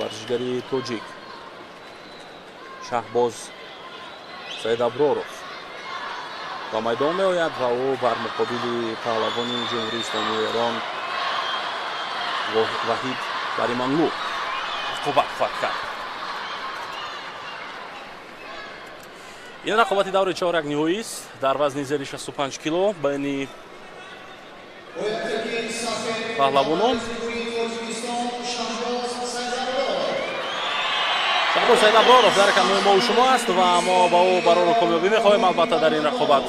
Варзишгари тоҷик Шаҳбоз Саидаброров ба майдон меояд ва ӯ бар муқобили паҳлавони Ҷумҳурии Исломии Эрон Ваҳид Бариманлу рақобат хоҳад кард. Ин рақобати даври чоряк ниҳоист дар вазни зери 65 кило байни паҳлавонон. Шаҳбоз Саидаброров дар канои мо шумо аст ва мо ба ӯ барору комёбӣ мехоҳем албатта дар ин рақобат.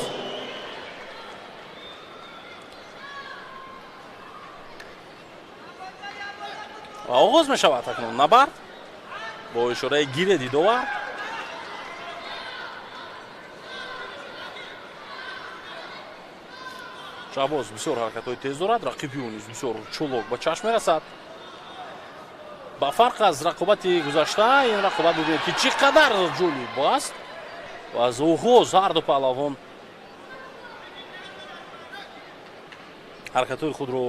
Ва оғоз мешавад акнун набард бо ишораи гире дидовар. Шаҳбоз бисёр ҳаракатҳои тез дорад, рақиби ӯ низ бисёр чулок ба чашм мерасад. Ба фарқ аз рақобати гузашта, ин рақобат бибинед ки чӣ қадар ҷолиб аст ва аз оғоз ҳар ду паҳлавон ҳаракатҳои худро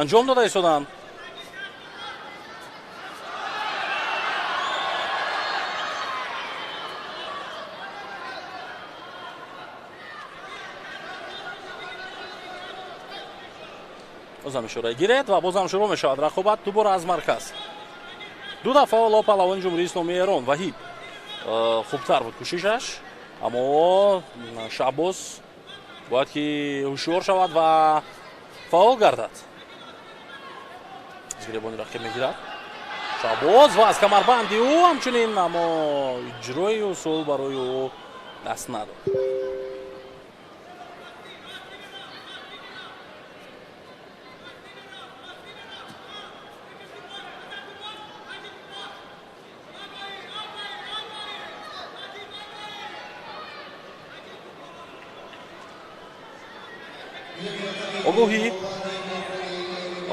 анҷом дода истоданд. Бозам ишора гиред ва бозам шурӯъ мешавад рақобат дубора аз марказ. Ду дафъа ҳоло паҳлавони Ҷумҳурии Исломии Эрон Ваҳид хубтар буд кӯшишаш, аммо Шаҳбоз бояд ки ҳушёр шавад ва фаъол гардад. Аз гиребони рақиб мегирад Шаҳбоз ва аз камарбанди ӯ ҳамчунин, аммо иҷрои усул барои ӯ даст надод.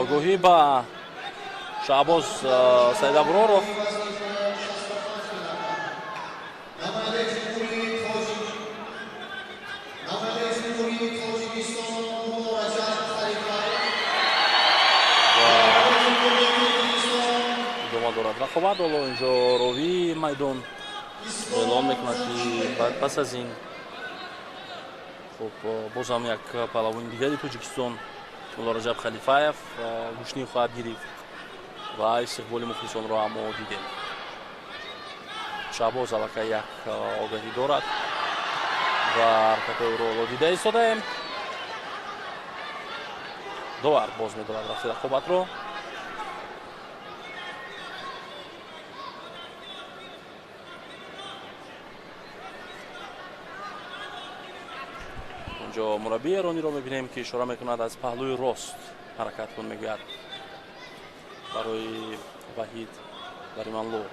Огоҳӣ ба Шаҳбоз Саидаброров. Идома дорад рақобат. Ҳоло инҷо ровии майдон эълон мекунад ки пас аз ин хуб бозам як паҳлавони дигари Тоҷикистон Мулло Раҷаб Халифаев гӯшнӣ хоҳад гирифт ва истиқболи мухлисонро ҳам мо дидем. Шаҳбоз аллакай як огаҳӣ дорад ва ҳаракатҳои ӯро ҳоло дида истодаем. Довар боз медорад рафти рақобатро. Инҷо мураббии эрониро мебинем ки ишора мекунад аз паҳлӯи рост ҳаракат кун мегӯяд барои Ваҳид Бариманлу.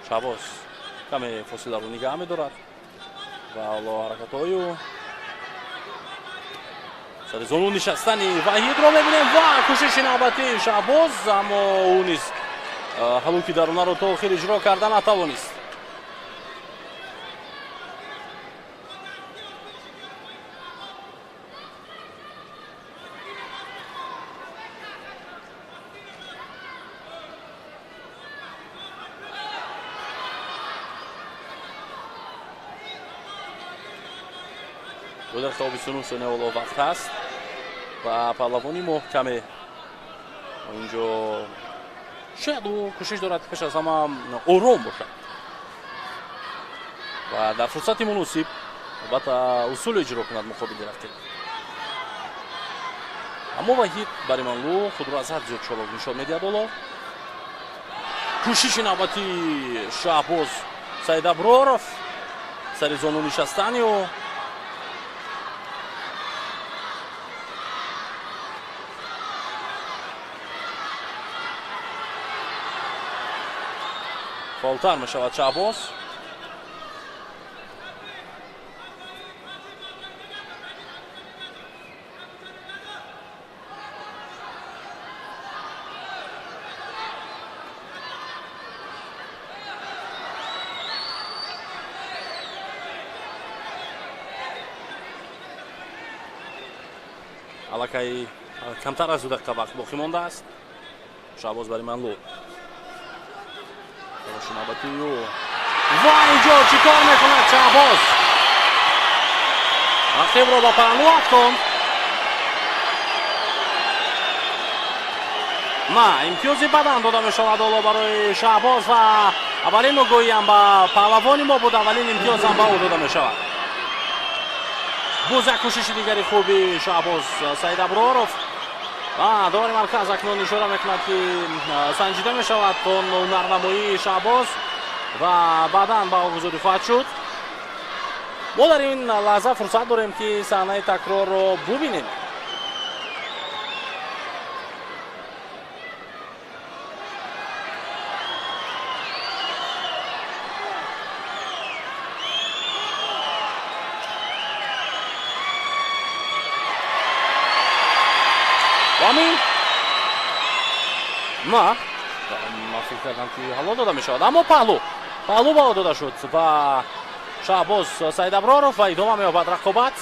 Шаҳбоз каме фосиларо нигаҳ медорад ва ҳоло ҳаракатҳои ӯ сари зону нишастани Ваҳидро мебинем ва кӯшиши навбатии Шаҳбоз, аммо ӯ низ ҳалуки дарунаро то охир иҷро карда натавонист. Ду дақиқа 29 сония ҳоло вақт ҳаст ва паҳлавони мо каме инҷо шояд ӯ кӯшиш дорад пеш аз ҳама ором бошад ва дар фурсати муносиб албатта усул иҷро кунад муқобили рақиб. Аммо Ваҳид Бариманлу худро аз ҳад зиёд чолок нишон медиҳад. Ҳоло кӯшиши навбатии Шаҳбоз Саидаброров сари зону нишастани ӯ. Фаъолтар мешавад Шаҳбоз. Аллакай Камтар аз 2 дақиқа вақт боқӣ мондааст. Шаҳбоз Бариманлу талоши навбатии ӯ ва инҷо чӣ кор мекунад Шаҳбоз? Рақибро ба паҳлӯ афтонд. На, имтиёзи бадан дода мешавад ҳоло барои Шаҳбоз ва аввалин огоҳиам ба паҳлавони мо буд, аввалин имтиёзам ба ӯ дода мешавад. Боз як кӯшиши дигари хуби Шаҳбоз Саидаброров. Довари марказ акнун ишора мекунад, ки санҷида мешавад он ҳунарнамоии Шаҳбоз ва баъдан баҳогузорӣ хоҳад шуд. Мо дар ин лаҳза фурсат дорем, ки саҳнаи такрорро бубинем. Ҳамин на, ман фикр кардам, ки ҳалол дода мешавад, аммо паҳлӯ ба ӯ дода шуд ва Шаҳбоз Саидаброров ва идома меёбад рақобат.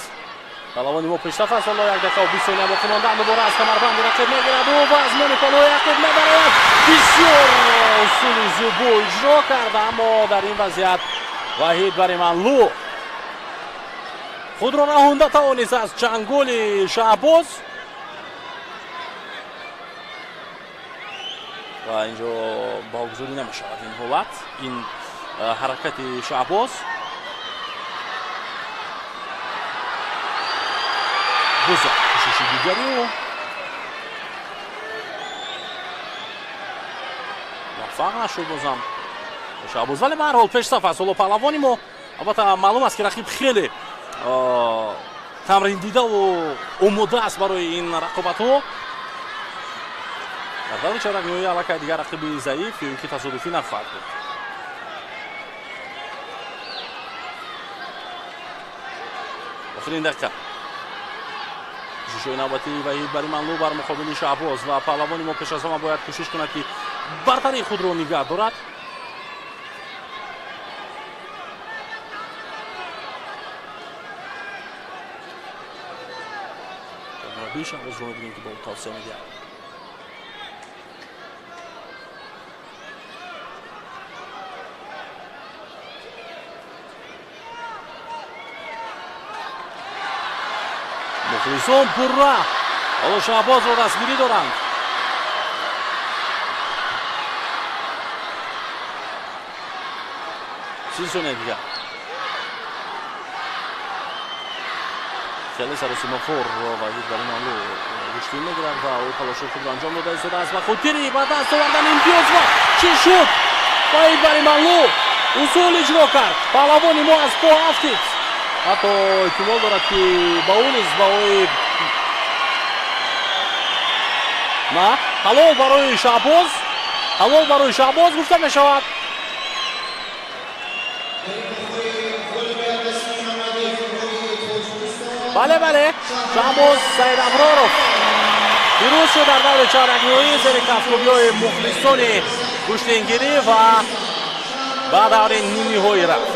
Паҳлавони мо пешсаф аст. Ҳоло 1 дақиқаву 20 сония боқӣ монда. Дубора аз камарбанди рақиб мегирад ӯ ва аз миёни паҳлӯи рақиб мебарояд. Бисёр усули зебо иҷро кард, аммо дар ин вазъият Ваҳид Бариманлу худро раҳонда тавонист аз чанголи Шаҳбоз ва инҷо баҳогузорӣ намешавад ин ҳолат, ин ҳаракати Шаҳбоз. Боз як кӯшиши дигари ӯ муваффақ нашуд бозам Шаҳбоз, вале ба ҳар ҳол пешсаф аст ҳоло паҳлавони мо. Албатта, маълум аст, ки рақиб хеле тамриндидаву омода аст барои ин рақобатҳо. Дар даври чоракниҳоӣ аллакай дигар рақиби заиф ё ин ки тасодуфӣ нахоҳад буд. Охирин дақиқа, кӯшишҳои навбатии Ваҳид Бариманлу бар муқобили Шаҳбоз ва паҳлавони мо пеш аз ҳама бояд кӯшиш кунад, ки бартарии худро нигаҳ дорад. Мураббии Шаҳбозро мебинем, ки ба ӯ тавсия медиҳад. Мухлисон пурра ҳоло Шаҳбозро дастгирӣ доранд. 30 сония дигар. Хеле саросимахӯр Ваҳид Бариманлу гӯштин мегирад ва ӯ талоши худро анҷом дода истодааст ба хотири ба даст овардани имтиёз. Ва чӣ шуд? Ваҳид Бариманлу усул иҷро кард, паҳлавони мо аз по афтид. Ҳатто эҳтимол дорад, ки ба ӯ низ баҳои на, ҳалол барои Шаҳбоз, ҳалол барои Шаҳбоз гуфта мешавад. Бале, бале, Шаҳбоз Саидаброров пирӯз шуд дар даври чоракниҳоӣ зери кафкӯбиҳои мухлисони гӯштингирӣ ва ба даври нимниҳоӣ рафт.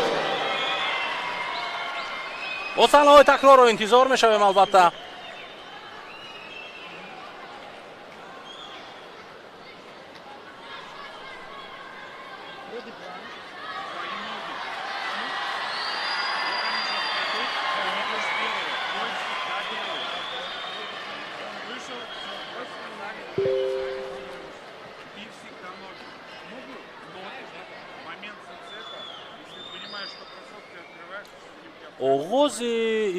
Бо саҳнаҳои такрорро интизор мешавем, албатта. Оғози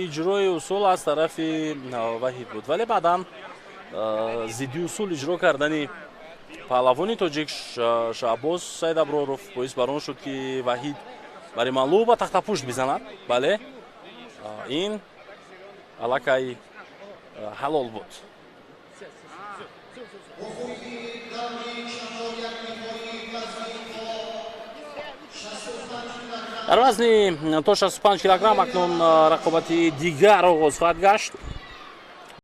иҷрои усул аз тарафи Ваҳид буд, вале баъдан зидди усул иҷро кардани паҳлавони тоҷик Шаҳбоз Саидаброров боис бар он шуд, ки Ваҳид Бариманлу ба тахтапушт бизанад. Бале, ин аллакай ҳалол буд. Дар вазни то 65 килограмм акнун рақобати дигар оғоз хоҳад гашт.